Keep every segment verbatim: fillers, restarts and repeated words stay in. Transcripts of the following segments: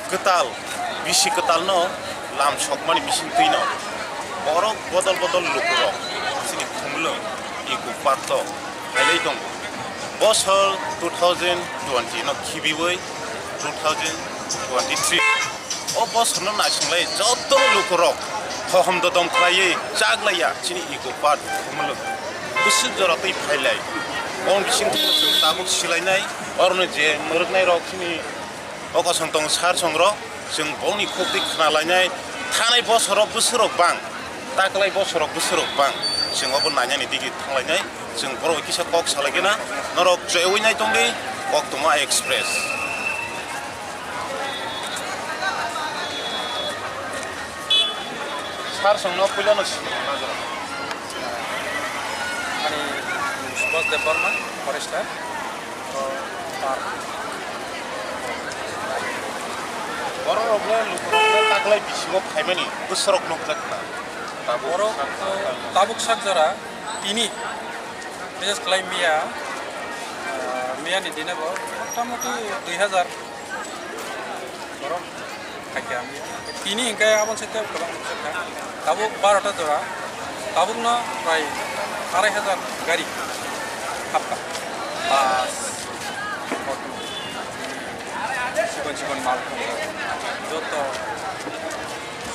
Kwtal, bisi kwtalno lam sokmani bisingtwino borok bodol bodol lukurok chini thumlwng Eco Park-o phailai tongo. Bosor two thousand twenty no khibiwi two thousand twenty-three o bosorno naisinglai joto lukurok hohom dodom khlaiwi chaglaiya chini Eco Park thumlwng bwswk jora twi phailai. Boni bisingtwi chwng tabuk silainai, oroni je mwrwknairok chini o kosong tongo sar songrok, chwng bongni khuk twi khna lainai, thanai bosoro bwswrok bang, taklai bosoro bwswrok bang, chwng obo nainani digi thang lainai, chwng borok bai kisa kok sa lai khe na, norok chwngwi nai tong di, Koktwma Express. Sar songno puilano sini. Ani Subhas Debbarma, forester. Oro park. Borok rok le lukurok le taklai bisingo phaimani bwswrok nukjak kha. Tabuk borok sak to jora. Tabuk sak jora tini, bises khlai miya, ah, miya ni dine bo motamoti dui hajar borok. Khaikha. Tini hinkhe aboni site kwbang nukjakha. Tabuk barota jora, tabukno prai arai hajar gari hapkha. Bus, auto, chikon chikon malkhung, joto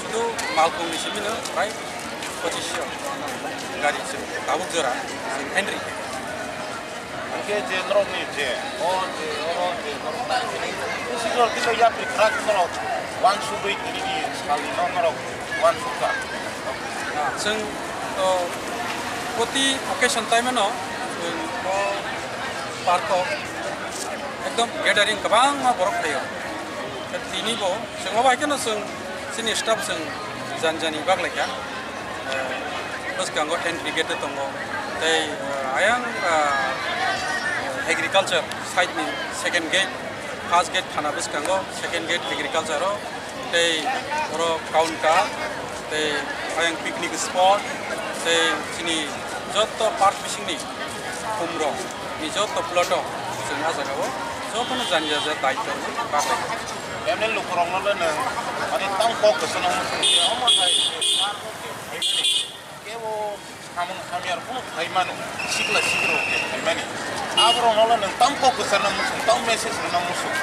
sudu malkhungni simino prai pochis gari se tabuk jora Henry. Hingke je norokni je, o je, oro je, norok ta je, bisi jor kisa yapri khrak norok wansugwi tini ni salni no norok wansukha. Ah, chwng to proti occasion time no chwng o park o ekdom gathering kwbangma borok phaio. Tini bo chwng obo hai kheno chwng chini staff chwng jani jani bak lai kha. Eh, bwskango entry gate tongo. Tei, eh, ayang, eh, agriculture side ni second gate, first gate thana bwskango, second gate agriculture o, tei oro counter, tei ayang picnic spot, tei chini joto park bisingni khumrok ni joto plot o chwng ah jaga o jotono jani jani daityo rwui bak lai kha. Emne lukurokno le nwng, mane, tamo kok kwchwrwng wngkhe, omo hai park o khe phaimani, kebo samung samyar phano phai mano, sikla sikrok khe phaimani. Aborokno le nwng tamo kok kwchwrwng muchung, tamo message rwna muchung.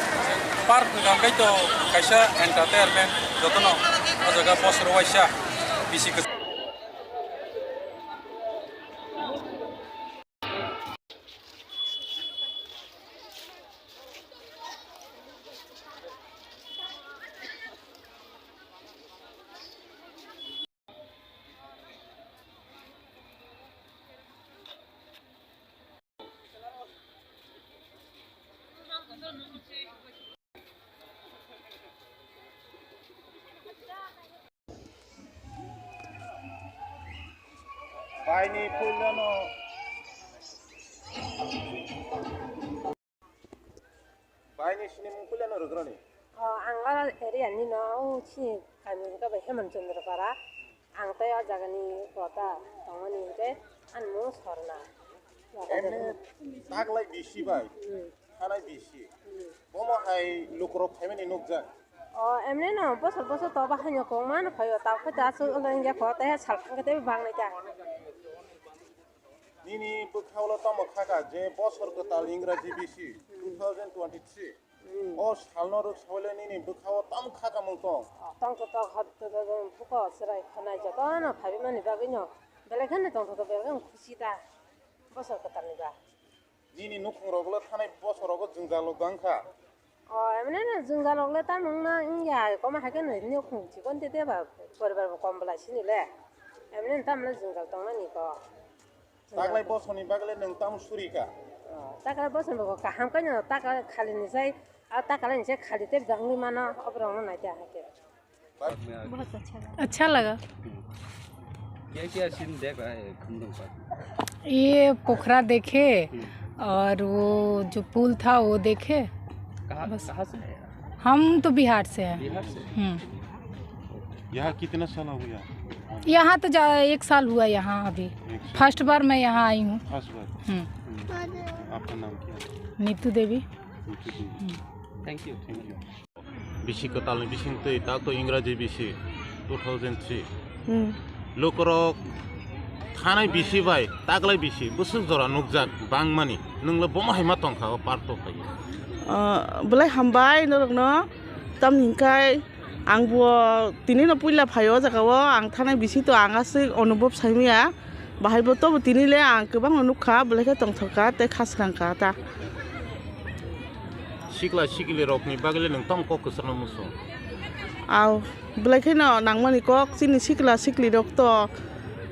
Park hwnkha khe to kaisa entertainment, jotono o jaga bosoro waisa bisi kwchwng. Baini puilano. Baini sinimung puilano rwgrani. O, ang o area ni no, o chini kami wngkha bai Hemant Chandra Para. Ang tei o jaga ni kota tongmani hinkhe ani mung Sorna. Emne taklai bisi bai. Hmm. Thanai bisi. Hmm. Bomo hai lukurok phaimani nukjak. O, emne no, bosor bosor to bahaino kongma no phaio, ta khe ta aswk wngya kho, tei sal thangkhe tei bangnai ta. Nini bwkhao tamo khaka je bosor kwtal Ingraji bisi two thousand twenty-three. Hmm. O salno rwk sawile nini bwkhao tamo khaka mung tong. Tong to tong hot to to to phuko chwrai khonai jotono phaibimani bagwino belai kheno tong to to belai kheno khusi ta bosor kwtalni ba. Nini nukhungrokle thanai bosorogo jwngjalo gwdang kha. O, emne no jwngjalo le tamo wngna wngya, koma hai kheno nukhung chikon tete ba poribar bo kom bwlai sini le. Emne no tamo le jwngjal tongnani ko. Taklai bosoni bagwi le nwng tamo suri kha? O, taklai bosoni bo kaham khe no, takla khali ni sai, a takla ni sai khali te bwdang wngwi mano, oborok no nai te hai khe. बहुत अच्छा लगा। अच्छा लगा। क्या क्या सीन देख रहा है खमदोंग पार्क में? ये पोखरा देखे हम्म। और वो जो पुल था वो देखे। कहाँ, बस। कहाँ से है? हम तो बिहार से हैं। बिहार से? हम्म। यहाँ कितना साल हो गया? यहाँ तो जा-, एक साल हुआ यहाँ अभी। एक साल। फर्स्ट बार मैं यहाँ आई हूँ। फर्स्ट बार। हम्म। हम्म। आपका नाम क्या है? नीतू देवी। नीतू देवी। हम्म। Thank you. Thank you. Bisi kwtalni bisingtwi tak to Ingraji bisi two thousand three. Hmm. Lukurok thanai bisi bai taklai bisi bwswk jora nukjak bangmani. Nwngla bomo hai ma tongkha o park to phai? Ah, belai hambai norokno. Tamni hwnkhe ang bo tini no puila phai o jaga o, ang thanai bisi to ang aswk onubhob saimaya. Bahai bo tobo tini le ang kwbangno nukha, belai khe tongthok kha tei kha swkang kha ta. Sikla sikli rokni bagwi le nwng tamo kok kwchangno muchung? Aw, belai kheno nangmani kok, chini sikla sikli rok to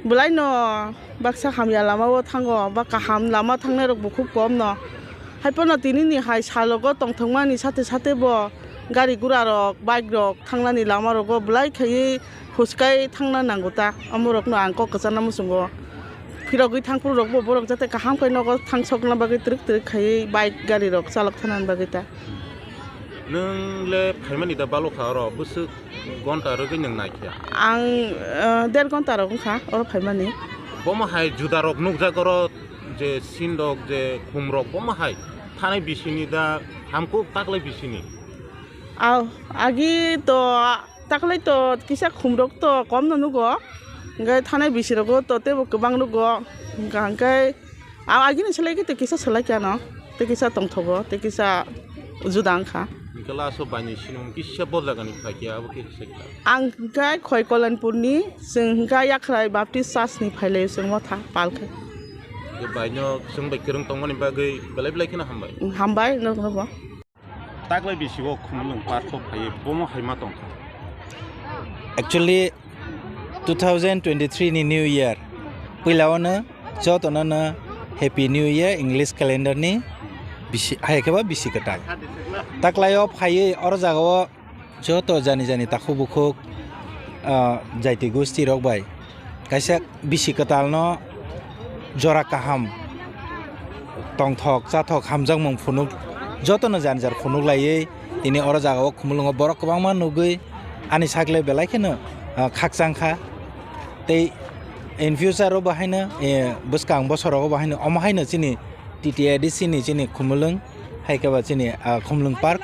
belai no baksa hamya lama o thango, ba kaham lama thangnai rok bo khub kom no. Hai phano tini ni hai salogo tongthokmani sate sate bo gari gura rok, bike rok thangnani lama rogo belai khaiwi huskai thangna nango ta, omorokno ang kok kwchangna muchungo. Phirogwi thangphuru rokbo borok jate kaham khe nogo thangsokna bagwi twrwk twrwk khaiwi bike gari rok chalok thanani bagwi ta. Nwng le phaimani da balokha oro bwswk gonta rwgwi nwng naikha? Ang, eh, der gonta rok wngkha oro phaimani. Bomo hai juda rok nukjak oro je scene rok je khum rok bomo hai thanai bisini da hamkuk taklai bisini? Aw, agi to taklai to kisa khumrok to kom no nugo. Hwnkhe thanai bisi rogo to teibo kwbang nugo. Hwnkha hwnkhe aw, agi ni selai khe to kisa selai kha no. Tei kisa tongthogo, tei kisa juda wngkha. Hwnkhe last o bai ni sinimung kisa bo jaga ni phai khe abo khe se kha. Ang hwnkhe Khoi Kolanpur ni, chwng hwnkhe Yakhrai Baptist Church ni phailai chwng motha pal khe. Hwnkhe bai no chwng bai kwrwng tongmani bagwi belai belai kheno hambai. Hambai, no, no, bo. Taklai bisi o Khumulwng park o phaiwi bomo hai ma tongkha. Actually, two thousand twenty-three ni New Year, puila o no joto no no Happy New Year English calendar ni bisi, hai khe ba bisi kwtal. Taklai o phaiwi oro jaga o joto jani jani takhuk bukhuk, ah, jaiti gosti rok bai kaisa bisi kwtalno jora kaham, tongthok chathok, hamjakmung phunuk, jotono jani jar phunuk laiwi tini oro jagao Khumulwngo borok kwbangma nugwi ani sakle belai kheno, ah, khakchang kha. Tei in future o bo haino, eh, bwskang bosorogo bo haino omo haino chini T T A D C ni chini Khumulwng, hai khe ba chini, ah, Khumulwng Park,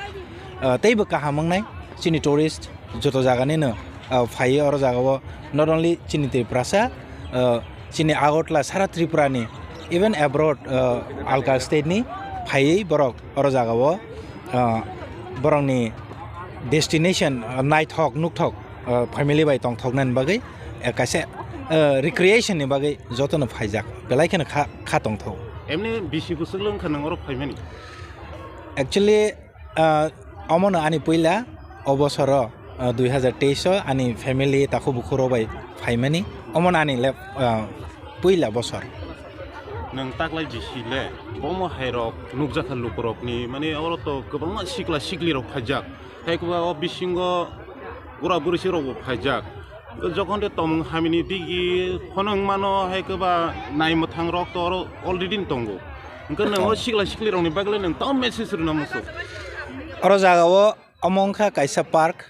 ah, teibo kaham wngnai chini tourist. Joto jaganino, ah, phaiwi oro jagao not only chini Tiprasa, ah, chini Agartala sara Tripura ni, even abroad, ah, alka state ni phaiwi borok oro jagao, ah, borokni destination, ah, naithok nukthok, ah, family bai tongthoknani bagwi, eh, kaisa, ah, recreation ni bagwi jotono phaijak, belai kheno kha, kha tongthok. Emni bisi bwswk le wngkha nwng oro phaimani? Actually, Ah, omono ani puila o bosoro, ah, dui hazar teis o ani family takhuk bukhuk rok bai phaimani. Omono ani le, ah, puila bosor. Nwng taklai bisi le bomo hai rok nukjakha lukurokni, mane oro to kwbangma sikla sikli rok phaijak. Hai khe ba o bisingo bura bwrwi se rok bo phaijak. Jokhon de tongmung hamini digi phonong mano, hai khe ba nai mwthang rok to oro already tongo. Hwnkhe nwng o sikla sikli rokni bagwi nwng tamo message rwna muchung? Oro jagao omo wngkha kaisa park,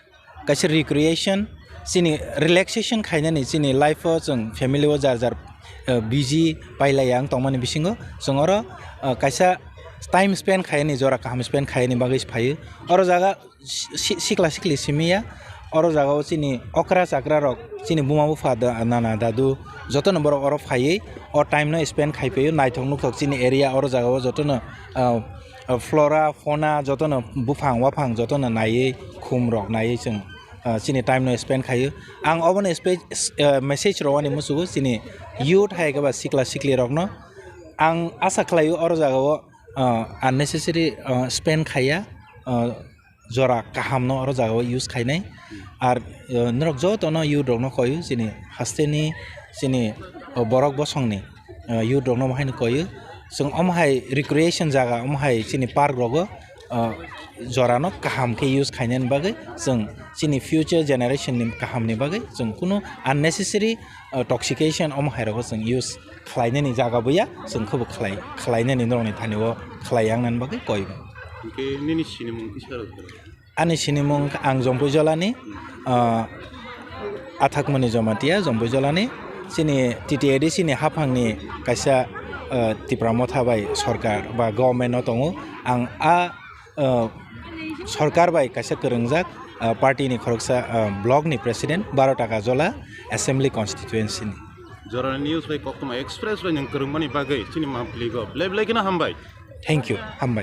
kaisa recreation, chini relaxation khainani, chini life o chwng family o jar jar, eh, busy pailai ang tongmani bisingo chwng oro, eh, kaisa time spend khainani, jora kaham spend khainani bagwi se phaio. Oro jaga si-, si-, sikla sikli simi ya. Oro jagao chini okra chakra rok, chini buma bupha da-, nana dadu jotono borok oro phaiwi o time no spend khai phaio, naithok nukhok chini area oro jagao jotono, ah, ah, flora, fauna jotono buphang waphang jotono naiwi khum rok naiwi chwng, ah, chini time no spend khaio. Ang obono spe-, s-, ah, message rwani muchungo chini youth hai khe ba sikla sikli rokno ang asa khlaio oro jagao, ah, unnecessary, ah, spend khaiya, ah, jora kahamno oro jagao use khainai. Ar, eh, norok jotono youth rokno koio chini hasteni, chini, oh, borok bosongni, eh, youth rokno omo haino koio. Chwng omo hai recreation jaga, omo hai chini park rogo, eh, jorano kaham khe use khainani bagwi chwng chini future generation ni kahamni bagwi chwng kunu unnecessary, eh, toxication omo hai rogo chwng use khlainani jaga buya, chwng khe bo khlai-, khlainani norokni thani o khlai yangnani bagwi koi. Hwnkhe nini sinimung kisa rw khe? Ani sinimung ang Jompui Jolani, ah, Athakmani Jomatia, Jompui Jolani. Chini T T A D C ni haphangni kaisa, ah, Tipra Motha bai sorkar ba government no tongo. Ang a, ah, Sorkar bai kaisa kwrwngjak, ah, party ni khoroksa, ah, block ni president, baro taka jola assembly constituency ni. Jorani News bai Koktwma Express bai nwng kwrwngmani bagwi chini mangpili go belai belai kheno hambai. Thank you, hambai.